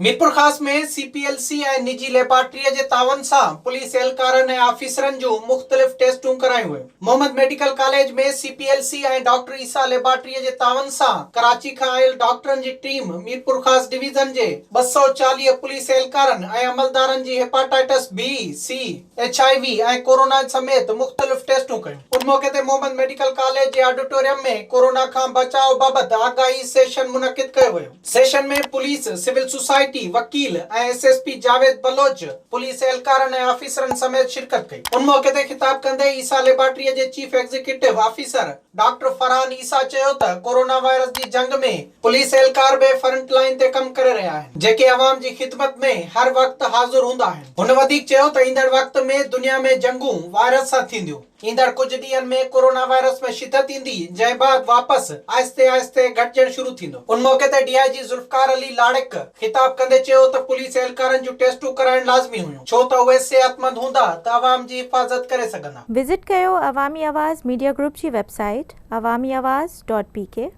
Mirpurkhas ۾ C P L C ۽ نجي ليبارٽريء جي تعاون سان پوليس اهلڪارن ۽ آفيسرن جون مختلف ٽيسٽون ڪرايون ويون. Muhammad medical college ۾ C P L C ۽ doctor Isa ليبارٽريء جي تعاون سان ڪراچي کان آيل ڊاڪٽرن جي ٽيم ميرپورخاص ڊويزن جي 240 پوليس اهلڪارن ۽ عملدارن جي hepatitis B, C, H I V ۽ corona سميت مختلف ٽيسٽون ڪيون. ان موقعي تي محمد ميڊيڪل ڪاليج جي آڊيٽوريم ۾ ڪورونا کان بچاء بابت آگاهي سيشن منعقد ڪيو ويو. سيشن ۾ پوليس، سول سوسائٽي، وڪيل ۽ S S P Javed Baloch, police اهلڪارن ۽ آفيسرن سميت شرڪت ڪئي. ان موقعي تي خطاب ڪندي عيسيٰ ليبارٽري جي chief executive officer doctor Farhan Isa چيو ته ڪورونا وائرس جي جنگ ۾ پوليس اهلڪار به فرنٽ لائين تي ڪم ڪري رهيا آهن، جيڪي عوام جي خدمت ۾ هر وقت حاضر هوندا آهن. هن وڌيڪ چيو ته ايندڙ وقت ۾ دنيا ۾ جنگون وائرس سان ٿينديون، ايندڙ ڪجهه ڏينهن ۾ ڪورونا وائرس ۾ شدت ايندي، جنهن بعد واپس آهستي آهستي گهٽجڻ شروع ٿيندو. ان موقعي تي ڊي I جي ذوالفقار علي لاڙڪ خطاب ڪندي چيو ته پوليس اهلڪارن جون ٽيسٽون ڪرائڻ لازمي هيون، ڇو ته اهي صحتمند هوندا ته عوام جي حفاظت ڪري سگهندا. وزٽ ڪيو عوامي آواز ميڊيا گروپ جي web site Awami Awaz dot P K.